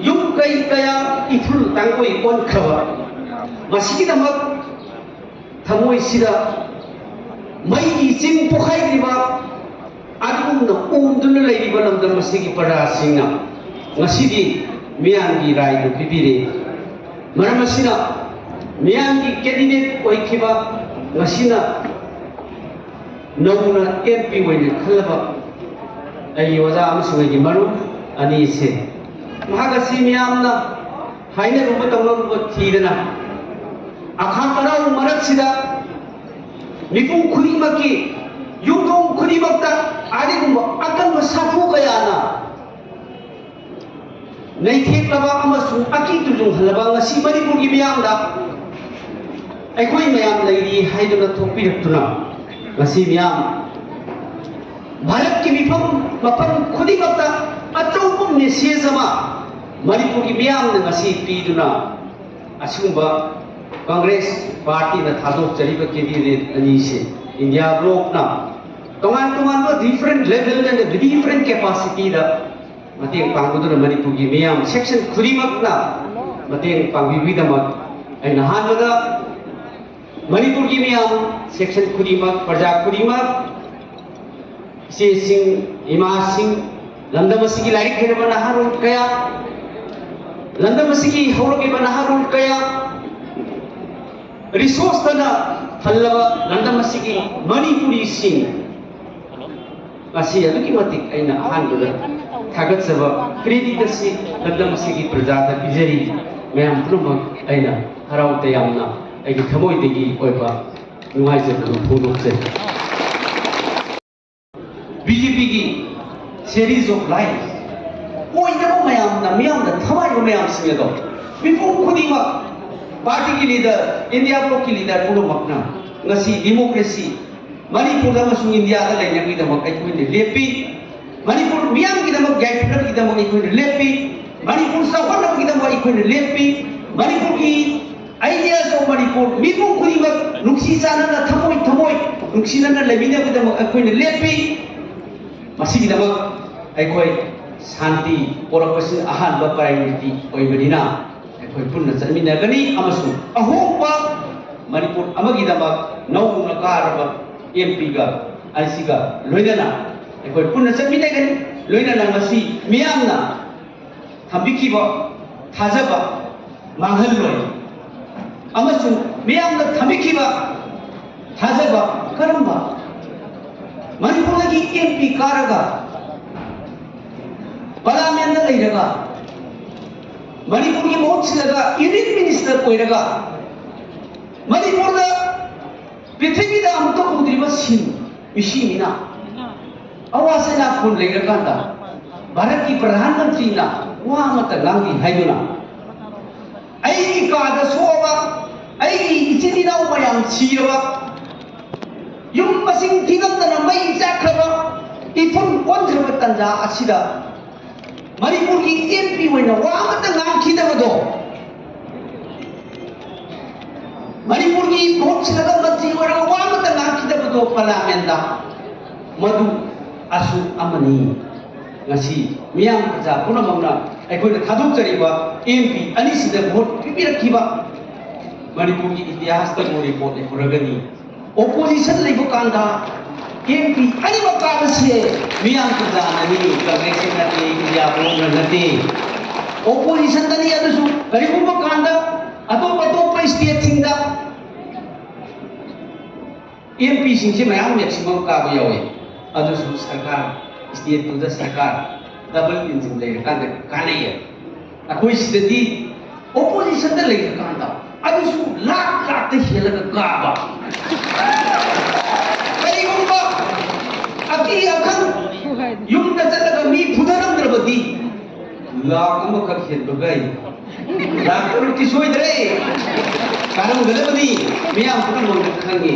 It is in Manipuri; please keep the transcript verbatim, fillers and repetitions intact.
ꯌꯨꯝ ꯀꯩ ꯀꯌꯥ ꯏꯐꯨꯜ ꯇꯥꯡꯒꯣꯏ ꯑꯣꯟꯈ꯭ꯔꯕ, ꯃꯁꯤꯒꯤꯗꯃꯛ ꯊꯃꯣꯏꯁꯤꯗ ꯃꯩꯒꯤ ꯆꯤꯡ ꯄꯣꯈꯥꯏꯗ꯭ꯔꯤꯕ ꯑꯗꯨꯒꯨꯝꯅ ꯎꯝꯗꯨꯅ ꯂꯩꯔꯤꯕ ꯂꯝꯗꯝ ꯑꯁꯤꯒꯤ ꯄ꯭ꯔꯖꯥꯁꯤꯡꯅ ꯉꯁꯤꯗꯤ ꯃꯤꯌꯥꯝꯒꯤ ꯔꯥꯏꯗꯨ ꯄꯤꯕꯤꯔꯦ꯫ ꯃꯔꯝ ꯑꯁꯤꯅ ꯃꯤꯌꯥꯝꯒꯤ ꯀꯦꯟꯗꯤꯗꯦꯠ ꯑꯣꯏꯈꯤꯕ, ꯉꯁꯤꯅ ꯅꯧꯅ ꯑꯦꯝ ꯄꯤ ꯑꯣꯏꯅ ꯈꯜꯂꯕ ꯑꯩꯒꯤ ꯑꯣꯖꯥ ꯑꯃꯁꯨꯡ ꯑꯩꯒꯤ ꯃꯔꯨꯞ ꯑꯅꯤꯁꯦ, ꯃꯍꯥꯛ ꯑꯁꯤ ꯃꯤꯌꯥꯝꯅ ꯍꯥꯏꯅꯔꯨꯕ ꯇꯧꯅꯔꯨꯕ ꯊꯤꯗꯅ, ꯑꯈꯥꯛ ꯑꯔꯥꯎ ꯃꯔꯛꯁꯤꯗ ꯃꯤꯄꯨꯝ ꯈꯨꯗꯤꯡꯃꯛꯀꯤ ꯌꯨꯝꯊꯣꯡ ꯈꯨꯗꯤꯡꯃꯛꯇ ꯑꯗꯨꯒꯨꯝꯕ ꯑꯀꯟꯕ ꯁꯥꯐꯨ ꯀꯌꯥꯅ ꯅꯩꯊꯦꯛꯂꯕ ꯑꯃꯁꯨꯡ ꯑꯀꯤ ꯇꯨꯖꯨꯡꯍꯜꯂꯕ ꯉꯁꯤ ꯃꯅꯤꯄꯨꯔꯒꯤ ꯃꯤꯌꯥꯝꯗ ꯑꯩꯈꯣꯏ ꯃꯌꯥꯝ ꯂꯩꯔꯤ ꯍꯥꯏꯗꯨꯅ ꯊꯣꯛꯄꯤꯔꯛꯇꯨꯅ, ꯉꯁꯤ ꯃꯤꯌꯥꯝ ꯚꯥꯔꯠꯀꯤ ꯃꯤꯐꯝ ꯃꯐꯝ ꯈꯨꯗꯤꯡꯃꯛꯇ ꯑꯆꯧꯕ ꯃꯦꯁꯦꯖ ꯑꯃ ꯃꯅꯤꯄꯨꯔꯒꯤ ꯃꯤꯌꯥꯝꯅ ꯉꯁꯤ ꯄꯤꯗꯨꯅ, ꯑꯁꯤꯒꯨꯝꯕ ꯀꯪꯒ꯭ꯔꯦꯁ ꯄꯥꯔꯇꯤꯅ ꯊꯥꯗꯣꯛꯆꯔꯤꯕ ꯀꯦꯟꯗꯤꯗꯦꯠ ꯑꯅꯤꯁꯦ ꯏꯟꯗꯤꯌꯥ ꯕ꯭ꯂꯣꯛꯅ ꯇꯣꯉꯥꯟ ꯇꯣꯉꯥꯟꯕ different level and different capacity ꯗ ꯃꯇꯦꯡ ꯄꯥꯡꯕꯗꯨꯅ ꯃꯅꯤꯄꯨꯔꯒꯤ ꯃꯤꯌꯥꯝ ꯁꯦꯛꯁꯟ ꯈꯨꯗꯤꯡꯃꯛꯅ ꯃꯇꯦꯡ ꯄꯥꯡꯕꯤꯕꯒꯤꯗꯃꯛ ꯑꯩꯅ ꯑꯍꯥꯟꯕꯗ ꯃꯅꯤꯄꯨꯔꯒꯤ ꯃꯤꯌꯥꯝ ꯁꯦꯛꯁꯟ ꯈꯨꯗꯤꯡꯃꯛ, ꯄ꯭ꯔꯖꯥ ꯈꯨꯗꯤꯡꯃꯛ, ꯏꯆꯦꯁꯤꯡ, ꯏꯃꯥꯁꯤꯡ, ꯂꯝꯗꯝ ꯑꯁꯤꯒꯤ ꯂꯥꯏꯔꯤꯛ ꯍꯩꯔꯕ ꯅꯍꯥꯔꯣꯜ ꯀꯌꯥ, ꯂꯝꯗꯝ ꯑꯁꯤꯒꯤ ꯍꯧꯔꯛꯂꯤꯕ ꯅꯍꯥꯔꯣꯜ ꯀꯌꯥ, ꯔꯤꯁꯣꯔꯁꯇꯅ ꯊꯜꯂꯕ ꯂꯝꯗꯝ ꯑꯁꯤꯒꯤ ꯃꯅꯤꯄꯨꯔꯤꯁꯤꯡ, ꯃꯁꯤ ꯑꯗꯨꯛꯀꯤ ꯃꯇꯤꯛ ꯑꯩꯅ ꯑꯍꯥꯟꯕꯗ ꯊꯥꯒꯠꯆꯕ ꯀ꯭ꯔꯦꯗꯤꯠ ꯑꯁꯤ ꯂꯝꯗꯝ ꯑꯁꯤꯒꯤ ꯄ꯭ꯔꯖꯥꯗ ꯄꯤꯖꯔꯤ꯫ ꯃꯌꯥꯝ ꯄꯨꯝꯅꯃꯛ ꯑꯩꯅ ꯍꯔꯥꯎ ꯇꯌꯥꯝꯅ ꯑꯩꯒꯤ ꯊꯃꯣꯏꯗꯒꯤ ꯑꯣꯏꯕ ꯅꯨꯡꯉꯥꯏꯖꯕꯗꯨ ꯐꯣꯡꯗꯣꯛꯆꯔꯤ꯫ ꯕꯤ ꯖꯦ ꯄꯤꯒꯤ series of life ꯑꯣꯏꯗꯕ ꯃꯌꯥꯝꯅ, ꯃꯤꯌꯥꯝꯅ ꯊꯋꯥꯏꯕ ꯃꯌꯥꯝꯁꯤꯡ ꯑꯗꯣ ꯃꯤꯄꯨꯝ ꯈꯨꯗꯤꯡꯃꯛ, ꯄꯥꯔꯇꯤꯒꯤ ꯂꯤꯗꯔ, ꯏꯟꯗꯤꯌꯥ ꯕ꯭ꯂꯣꯛꯀꯤ ꯂꯤꯗꯔ ꯄꯨꯝꯅꯃꯛꯅ ꯉꯁꯤ ꯗꯦꯃꯣꯀ꯭ꯔꯦꯁꯤ ꯃꯅꯤꯄꯨꯔꯗ ꯑꯃꯁꯨꯡ ꯏꯟꯗꯤꯌꯥꯗ ꯂꯩꯅꯕꯒꯤꯗꯃꯛ ꯑꯩꯈꯣꯏꯅ ꯂꯦꯞꯄꯤ꯫ ꯃꯅꯤꯄꯨꯔ ꯃꯤꯌꯥꯝꯒꯤꯗꯃꯛ ꯌꯥꯏꯐꯅꯕꯒꯤꯗꯃꯛ ꯑꯩꯈꯣꯏꯅ ꯂꯦꯞꯄꯤ꯫ ꯃꯅꯤꯄꯨꯔ ꯆꯥꯎꯈꯠꯅꯕꯒꯤꯗꯃꯛ ꯑꯩꯈꯣꯏꯅ ꯂꯦꯞꯄꯤ꯫ ꯃꯅꯤꯄꯨꯔꯒꯤ Ideas of ꯃꯅꯤꯄꯨꯔ ꯃꯤꯄꯨꯝ ꯈꯨꯗꯤꯡꯃꯛ ꯅꯨꯡꯁꯤ ꯆꯥꯟꯅꯅ ꯊꯃꯣꯏ ꯊꯃꯣꯏ ꯅꯨꯡꯁꯤꯅꯅ ꯂꯩꯃꯤꯟꯅꯕꯒꯤꯗꯃꯛ ꯑꯩꯈꯣꯏꯅ ꯂꯦꯞꯄꯤ꯫ ꯃꯁꯤꯒꯤꯗꯃꯛ ꯑꯩꯈꯣꯏ ꯁꯥꯟꯇꯤ ꯄꯣꯔꯛꯄꯁꯤꯅ ꯑꯍꯥꯟꯕ ꯄ꯭ꯔꯥꯏꯌꯣꯔꯤꯇꯤ ꯑꯣꯏꯕꯅꯤꯅ, ꯑꯩꯈꯣꯏ ꯄꯨꯟꯅ ꯆꯠꯃꯤꯟꯅꯒꯅꯤ ꯑꯃꯁꯨꯡ ꯑꯍꯣꯡꯕ ꯃꯅꯤꯄꯨꯔ ꯑꯃꯒꯤꯗꯃꯛ ꯅꯧꯅ ꯀꯥꯔꯕ ꯑꯦꯝ ꯄꯤꯒ ꯑꯁꯤꯒ ꯂꯣꯏꯅꯅ ꯑꯩꯈꯣꯏ ꯄꯨꯟꯅ ꯆꯠꯃꯤꯟꯅꯒꯅꯤ꯫ ꯂꯣꯏꯅꯅ ꯉꯁꯤ ꯃꯤꯌꯥꯝꯅ ꯊꯝꯕꯤꯈꯤꯕ ꯊꯥꯖꯕ ꯃꯥꯡꯍꯜꯂꯣꯏ ꯑꯃꯁꯨꯡ ꯃꯤꯌꯥꯝꯅ ꯊꯝꯕꯤꯈꯤꯕ ꯊꯥꯖꯕ ꯀꯔꯝꯕ ꯃꯅꯤꯄꯨꯔꯗꯒꯤ ꯑꯦꯝ ꯄꯤ ꯀꯥꯔꯒ ꯄꯥꯔꯂꯤꯌꯥꯃꯦꯟꯗ ꯂꯩꯔꯒ ꯃꯅꯤꯄꯨꯔꯒꯤ ꯃꯍꯨꯠ ꯁꯤꯜꯂꯒ ꯌꯨꯅꯤꯌꯟ ꯃꯤꯅꯤꯁꯇꯔ ꯑꯣꯏꯔꯒ ꯃꯅꯤꯄꯨꯔꯗ ꯄ꯭ꯔꯤꯊꯤꯕꯤꯗ ꯑꯃꯨꯛꯇ ꯎꯗ꯭ꯔꯤꯕ ꯁꯤꯟ ꯃꯤꯁꯤꯡꯅꯤꯅ ꯑꯋꯥ ꯆꯩꯅꯥ ꯐꯨꯜ ꯂꯩꯔꯀꯥꯟꯗ ꯚꯥꯔꯠꯀꯤ ꯄ꯭ꯔꯙꯥꯟ ꯃꯟꯇ꯭ꯔꯤꯅ ꯋꯥ ꯑꯃꯠꯇ ꯉꯥꯡꯗꯦ ꯍꯥꯏꯗꯨꯅ ꯑꯩꯒꯤ ꯀꯥꯗ ꯁꯣꯛꯑꯕ, ꯑꯩꯒꯤ ꯏꯆꯤꯟ ꯏꯅꯥꯎ ꯃꯌꯥꯝ ꯁꯤꯔꯕ, ꯌꯨꯝ ꯃꯁꯤꯡ ꯊꯤꯉꯝꯗꯅ ꯃꯩ ꯆꯥꯛꯈ꯭ꯔꯕ, ꯏꯐꯨꯟ ꯑꯣꯟꯈ꯭ꯔꯕ ꯇꯟꯖꯥ ꯑꯁꯤꯗ ꯃꯅꯤꯄꯨꯔꯒꯤ ꯑꯦꯝ ꯄꯤ ꯑꯣꯏꯅ ꯋꯥ ꯑꯃꯠꯇ ꯉꯥꯡꯈꯤꯗꯕꯗꯣ, ꯃꯅꯤꯄꯨꯔꯒꯤ ꯃꯍꯨꯠ ꯁꯤꯜꯂꯒ ꯃꯟꯇ꯭ꯔꯤ ꯑꯣꯏꯔꯒ ꯋꯥ ꯑꯃꯠꯇ ꯉꯥꯡꯈꯤꯗꯕꯗꯣ ꯄꯥꯔꯂꯤꯌꯥꯃꯦꯟꯗ, ꯃꯗꯨ ꯑꯁꯨ ꯑꯃꯅꯤ꯫ ꯉꯁꯤ ꯃꯤꯌꯥꯝ ꯄ꯭ꯔꯖꯥ ꯄꯨꯝꯅꯃꯛꯅ ꯑꯩꯈꯣꯏꯅ ꯊꯥꯗꯣꯛꯆꯔꯤꯕ ꯑꯦꯝ ꯄꯤ ꯑꯅꯤꯁꯤꯗ ꯚꯣꯠ ꯄꯤꯕꯤꯔꯛꯈꯤꯕ ꯃꯅꯤꯄꯨꯔꯒꯤ ꯏꯇꯤꯍꯥꯁꯇꯕꯨ ꯔꯦꯀꯣꯔꯗ ꯂꯩꯍꯧꯔꯒꯅꯤ꯫ ꯑꯣꯄꯣꯖꯤꯁꯟ ꯂꯩꯕ ꯀꯥꯟꯗ ꯑꯦꯝ ꯄꯤ ꯑꯅꯤꯃꯛ ꯀꯥꯕꯁꯦ ꯃꯤꯌꯥꯝ ꯄ꯭ꯔꯖꯥꯅꯅꯤ, ꯀꯪꯒ꯭ꯔꯦꯁꯅ ꯅꯠꯇꯦ, ꯏꯟꯗꯤꯌꯥ ꯕ꯭ꯂꯣꯛꯅ ꯅꯠꯇꯦ꯫ ꯑꯣꯄꯣꯖꯤꯁꯟꯗꯅꯤ꯫ ꯑꯗꯨꯁꯨ ꯀꯔꯤꯒꯨꯝꯕ ꯀꯥꯟꯗ ꯑꯇꯣꯞ ꯑꯇꯣꯞꯄ ꯁ꯭ꯇꯦꯠꯁꯤꯡꯗ ꯑꯦꯝ ꯄꯤꯁꯤꯡꯁꯦ ꯃꯌꯥꯝ ꯃꯦꯛꯁꯤꯃꯝ ꯀꯥꯕ ꯌꯥꯎꯋꯦ꯫ ꯑꯗꯨꯁꯨ ꯁꯔꯀꯥꯔ, ꯁ꯭ꯇꯦꯠꯇꯨꯗ ꯁꯔꯀꯥꯔ ꯗꯕꯜ ꯏꯟꯖꯤꯟ ꯂꯩꯔꯀꯥꯟꯗ ꯀꯥꯟꯅꯩꯌꯦ꯫ ꯑꯩꯈꯣꯏ ꯁꯤꯗꯗꯤ ꯑꯣꯄꯣꯖꯤꯁꯟꯗ ꯂꯩꯔꯀꯥꯟꯗ ꯑꯗꯨꯁꯨ ꯂꯥꯛ ꯂꯥꯛꯇ ꯍꯦꯜꯂꯒ ꯀꯥꯕ꯫ ꯀꯔꯤꯒꯨꯝꯕ ꯑꯀꯤ ꯑꯈꯪ ꯌꯨꯝꯗ ꯆꯠꯂꯒ ꯃꯤ ꯐꯨꯅꯔꯝꯗ꯭ꯔꯕꯗꯤ ꯂꯥꯛ ꯑꯃꯈꯛ ꯍꯦꯟꯕꯒꯩ ꯂꯥꯛ ꯇꯔꯨꯛꯇꯤ ꯁꯣꯏꯗ꯭ꯔꯦ ꯀꯥꯔꯝꯒꯗꯕꯅꯤ꯫ ꯃꯤꯌꯥꯝ ꯄꯨꯝꯅꯃꯛꯅ ꯈꯪꯉꯤ꯫